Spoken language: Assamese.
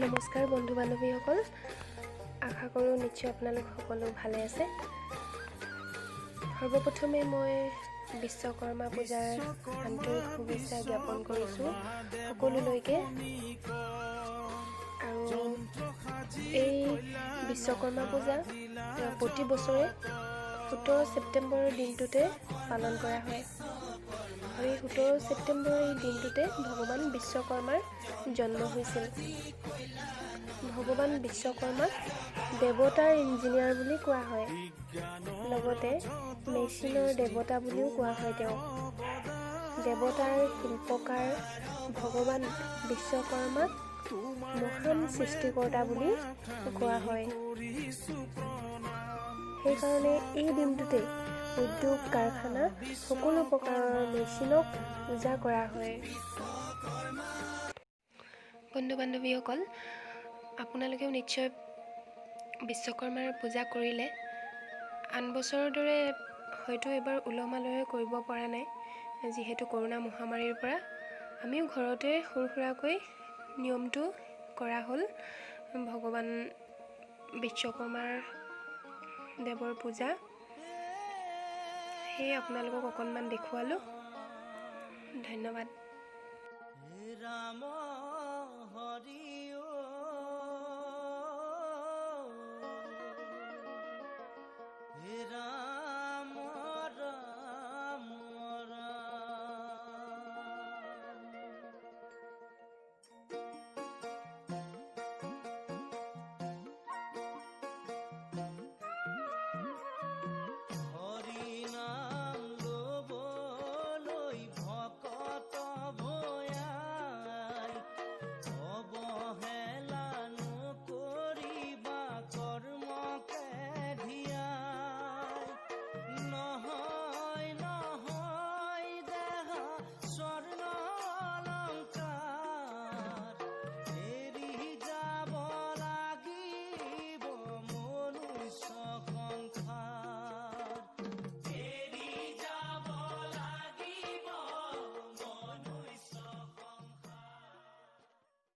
নমস্কাৰ বন্ধু বান্ধৱীসকল, আশা কৰোঁ নিশ্চয় আপোনালোক সকলো ভালে আছে। সৰ্বপ্ৰথমে মই বিশ্বকৰ্মা পূজাৰ আন্তৰিক শুভেচ্ছা জ্ঞাপন কৰিছোঁ সকলোলৈকে। আৰু এই বিশ্বকৰ্মা পূজা প্ৰতি বছৰে 17 ছেপ্টেম্বৰৰ দিনটোতে পালন কৰা হয়। আৰু এই 17 ছেপ্টেম্বৰৰ এই দিনটোতে ভগৱান বিশ্বকৰ্মাৰ জন্ম হৈছিল। ভগৱান বিশ্বকৰ্মাক দেৱতাৰ ইঞ্জিনিয়াৰ বুলি কোৱা হয়, লগতে মেচিনৰ দেৱতা বুলিও কোৱা হয়। তেওঁক দেৱতাৰ শিল্পকাৰ ভগৱান বিশ্বকৰ্মাক মহান সৃষ্টিকৰ্তা বুলি কোৱা হয়। সেইকাৰণে এই দিনটোতে উদ্যোগ, কাৰখানা, সকলো প্ৰকাৰৰ মেচিনক পূজা কৰা হয়। বন্ধু বান্ধৱীসকল, আপোনালোকেও নিশ্চয় বিশ্বকৰ্মাৰ পূজা কৰিলে। আন বছৰৰ দৰে হয়তো এইবাৰ উলহ মালহেৰে কৰিব পৰা নাই, যিহেতু কৰোণা মহামাৰীৰ পৰা। আমিও ঘৰতে সৰু সুৰাকৈ নিয়মটো কৰা হ'ল, ভগৱান বিশ্বকৰ্মাৰ দেৱৰ পূজা। সেয়ে আপোনালোকক অকণমান দেখুৱালোঁ। ধন্যবাদ। ৰাম।